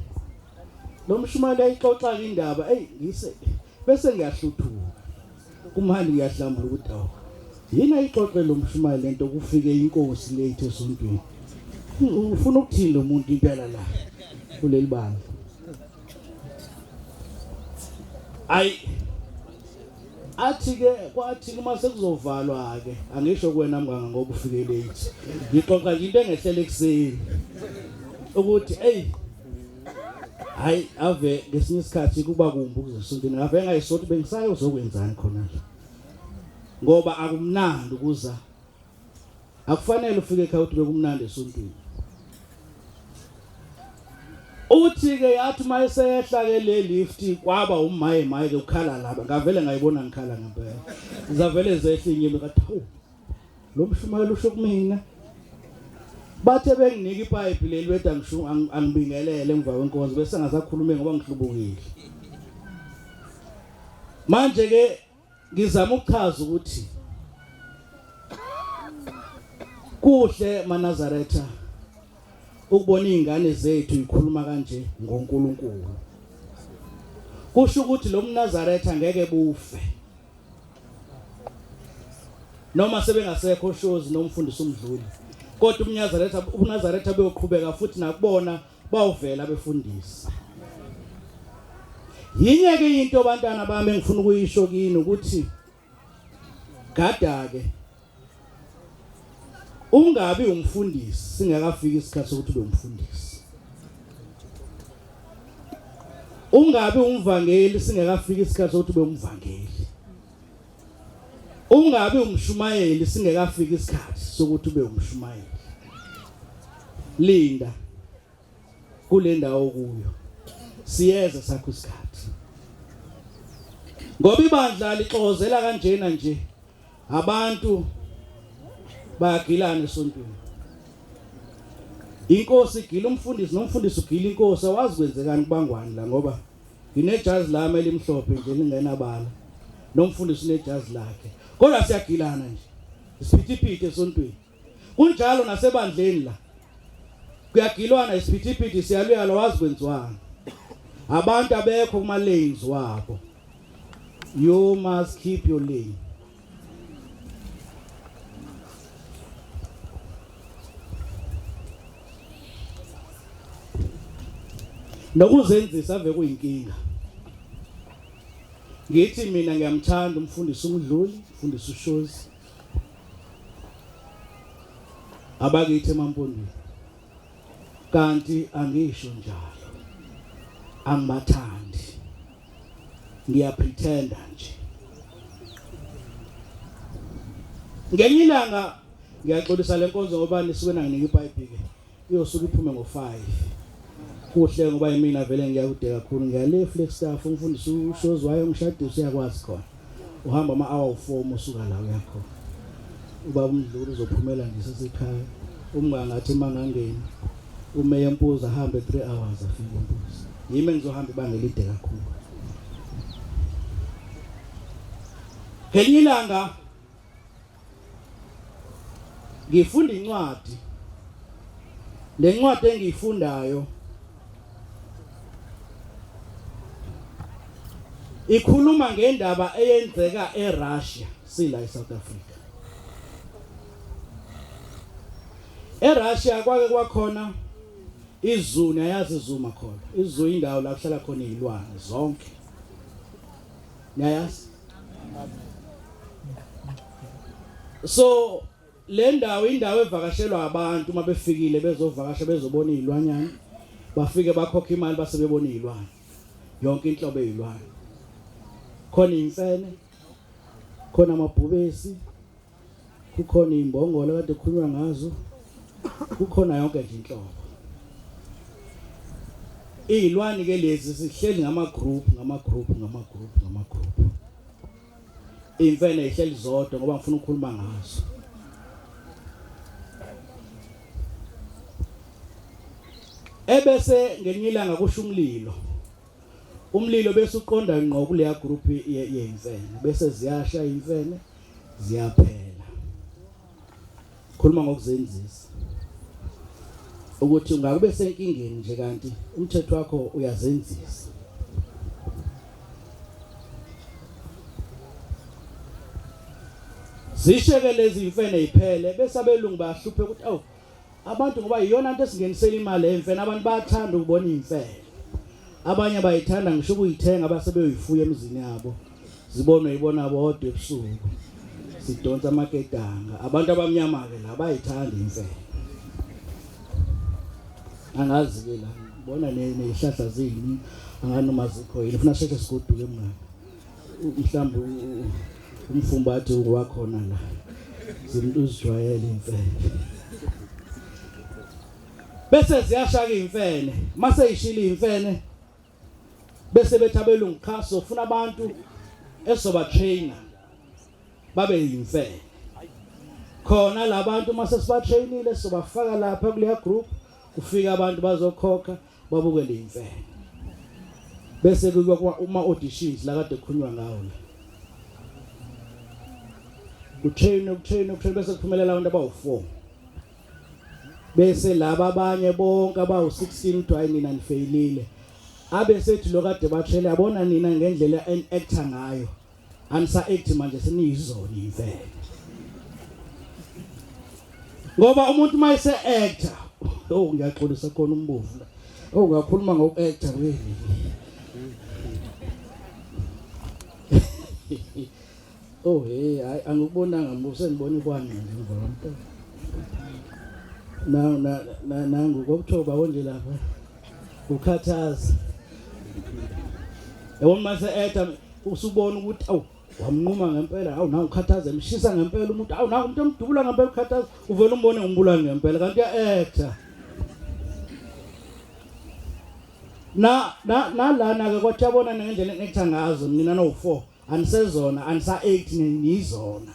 lo mshumayeli ayixoxa indaba ey ngise bese ngiyahluthuka. Kumanje ngiyahlambula ukuthi awu yini ayixoxe lo mshumayeli lento kufike inkosi late esontweni. Ufuna ukuthini lo muntu impela la kuleli bandla. Ayi athi ke kwathi uma sekuzovalwa ke angisho kuwena mnganga ngoba ufike late. Ngixoxa nje into engehlele ekuseni ukuthi hey hayi ave ngesinye isikhathi kuba kumbi ukuze esontweni ave ngayisonto bengisaye uzokwenzani khona la ngoba akumnandi ukuza akufanele ufike ekhaya uthi bekumnandi esontweni uthi ke yathi uma esehla ke le lift kwaba umaye maye ke ukhala laba ngavele ngayibona ngikhala ngempela zavele zehla inyama kathi hawu Lo mshumayelo usho kumina. Bathe benginika ipipe leli beda ngisho angibingelele emva kwenkonzo bese ngasakhuluma ngoba ngihlubukile. Manje ke ngizama ukuchaza ukuthi kuhle maNazaretha ukubona izingane zethu ikhuluma kanje ngoNkulunkulu. Kusho ukuthi lo mNazaretha ngeke bufe. Noma sebengasekho oShozi nomfundisi uMdluli kodwa umNyazaretha ubuNazaretha beyoqhubeka futhi nakubona bawuvela befundisi. Yinye ke into bantwana bami engifuna ukuyisho kini ukuthi gada ke ungabi umfundisi singakafiki isikhathi sokuthi ube umfundisi. Ungabi umvangeli singakafiki isikhathi sokuthi ube umvangeli. Ungabi umshumayeli singekafiki isikhathi sokuthi ube umshumayeli. Linda kule ndawo kuyo. Siyeza sakho isikhathi. Ngoba ibandla lixokozela kanjena nje abantu bayagilana esontweni. Inkosi igila umfundisi nomfundisi ugila inkosi awazi kwenzekani kubangwani la ngoba Nginejazi lami elimhlophe nje lingenabala. Nomfundisi unejazi lakhe. Kodwa siyagilana nje. Isiphithiphithi esontweni. Kunjalo nasebandleni la. Kuyagilwana isiphithiphithi siyaluyalwa wazi kwenziwani. Abantu abekho kuma lanes wabo. You must keep your lane. Nokuzenzisa ave kuyinkinga. Ngithi mina ngiyamthanda umfundisi uMdluli, umfundisi uShozi. Abakithi emaMpondweni. Kanti angisho njalo. Angibathandi. Ngiyapretenda nje. Ngenye ilanga ngiyaxolisa lenkonzo ngoba nisuke nanginika iBhayibheli. Iyosuka iphume ngo-5. Kuhle ngoba yimina vele ngiyakude kakhulu ngiyale Flagstaff umfundisi uShozi wayongishadisa uyakwazi khona. Uhamba ama hour u4 usuka la uyakhona. Ubaba uMdluli uzophumela nje sesekhaya. Umngani athi mangangeni umeya empuza ahambe 3 hours afike empuza. Yimi engizohamba ibanga elide kakhulu. Ngelinye ilanga ngifunda incwadi. Le ncwadi engiyifundayo ikhuluma ngendaba eyenzeka eRussia sila eSouth Africa. ERussia kwake kwakhona izoo, niyayazi izoo makhona. Izoo indawo la kuhlala khona izilwane zonke. Niyayazi? So le ndawo indawo evakashelwa abantu uma befikile bezovakasha bezobona izilwanyana bafike bakhokha imali base bebona izilwane yonke inhlobo yezilwane khona imfene khona amabhubesi kukhona izimbongolo kade kukhulunywa ngazo kukhona yonke nje inhlobo izilwane ke lezi sihleli ngama group ngama group ngama group ngama group imfene ihleli zodwa ngoba ngifuna ukukhuluma ngazo ebese ngelinye ilanga kusho umlilo umlilo bese uqonda ngqo kuleya group yemfene bese ziyasha imfene ziyaphela khuluma ngokuzenzisa ukuthi ungakube senkingeni nje kanti umthetho wakho uyazenzisa zisheke lezi imfene iphele bese abelungu bayahluphe ukuthi awu Abantu ngoba iyona nto esingenisela imali emfene abantu bayathanda ukubona imfene. Abanye bayithanda ngisho ukuyithenga base beyoyifuya emizini yabo. Zibonwe ibona bodwa ebusuku. Sidonsa amaketanga. Abantu abamnyama ke la bayithanda imfene. Angazi ke la bona nezihlahla zini anganoma zikho yini ufuna sheshe sigoduke mngani. Mhlawumbe umfumbathi wakhona la zinto uzijwayele imfene bese ziyashaka imfene mase ishila imfene bese bethi abelungu cha sofuna abantu esoba trainer babe yimfene khona labantu mase siba trainile sobafaka lapha kuleya group kufika abantu bazokhokha babukele imfene bese kuba uma auditions la kade kukhulunywa ngawo la kutrain kutrain kutrain bese kuphumelela abantu abawu4 bese laba abanye bonke abawu16 kuthiwa hayi nina nifeyilile abe sethi lo kade bathele yabona nina ngendlela en actor ngayo anisa act manje seniyizona imfene ngoba umuntu mayise actor oh ngiyaxolisa khona umbovu la oh ngakhuluma ngoku actor really oh hey hayi angikubonanga mbuso sengibona ikwani nje emva kwami na na nangu kokuthoba konje lapha ukhathaza yabona mase actor usubona ukuthi awu wamnquma ngempela awu nawu ukhathaza emshisa ngempela umuntu awu nawu umuntu emdubula ngempela ukhathaza uvela umbone ngumbulali ngempela kanti uya actor na na nalana ke kwathi yabona ngendlela engithi ngazo nina no 4 anisezona anisa 8 niyizona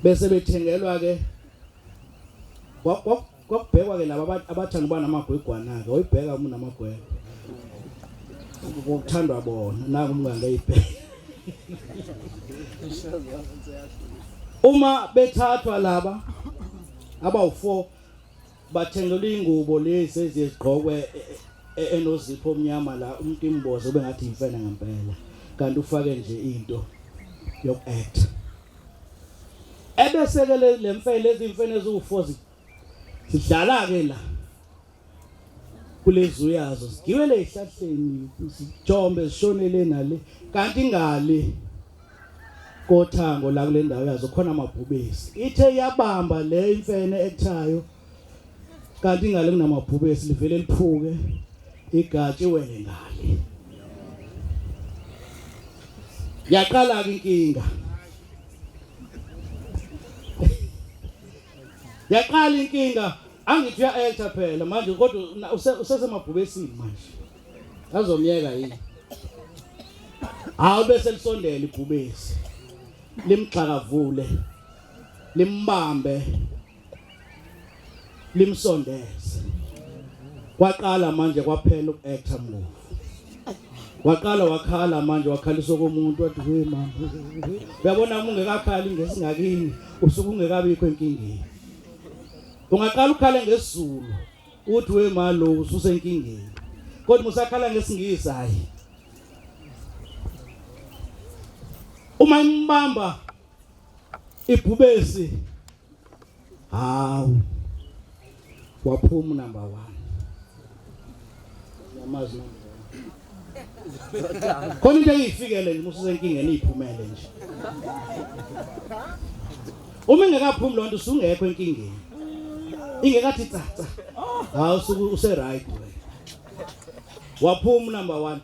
bese bethengelwa ke Kwakubhekwa ke laba abathanda uba namagwegwana ke oyibheka uma unamagwegwe. Ukuthandwa bona naku umngane eyibheka. Uma bethathwa laba abawu4 Bathengelwa ingubo lezi ezizigqokwe e, e, enozipho omnyama la umuntu imboze ube ngathi imfene ngempela kanti ufake nje into yokuact. Ebese ke le mfene lezi imfene eziwu4 zidlala ke la kulezuyazo zigibele ezihlahleni zijombe zishonele nale kanti ngale kothango la kule ndawo yazo khona amabhubesi ithe yabamba le imfene ekuthayo kanti ngale kunamabhubesi livele liphuke igatshe wele ngale yaqala ke inkinga yaqala inkinga angithi uya actor phela manje kodwa usesemabhubesini manje azomyeka yini hawu bese lisondela ibhubesi limxakavule limbambe limsondeze kwaqala manje kwaphela ukuactor move waqala wakhala manje wakhalisa komuntu wathi we mama uyabona uma ungekakhali ngesingakini usuke ungekabikho enkingeni ungaqala ukhale ngesizulu uthi we malo ususenkingeni kodwa musakhala ngesingisi hayi uma imbamba ibhubesi hawu waphuma number 1 yamazi number 1 khona into engiyifikele nje mususenkingeni iphumele nje uma ingekaphumi lonto usungekho enkingeni ingekathi tsatsa hawu usuke use right wena waphuma number 1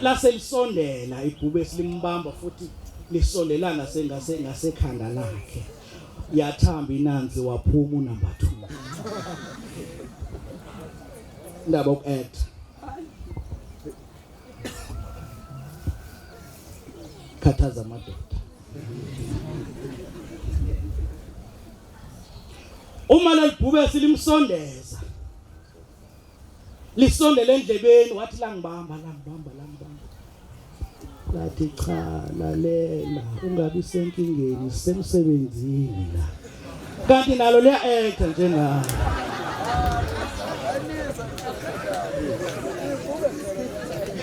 laselisondela ibhubesi limbamba futhi lisondela ngase ngase ngasekhanda lakhe yathamba inanzi waphuma unumber 2 indaba yokuact khathaza amadoda uma lelibhubesi limsondeza lisondele endlebeni wathi langibamba langibamba langibamba lathi cha lalela ungabi senkingeni sisemsebenzini la kanti nalo liya actor njengawe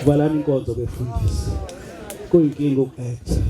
valani inkonzo befundisi kuyinkinga uku-actor.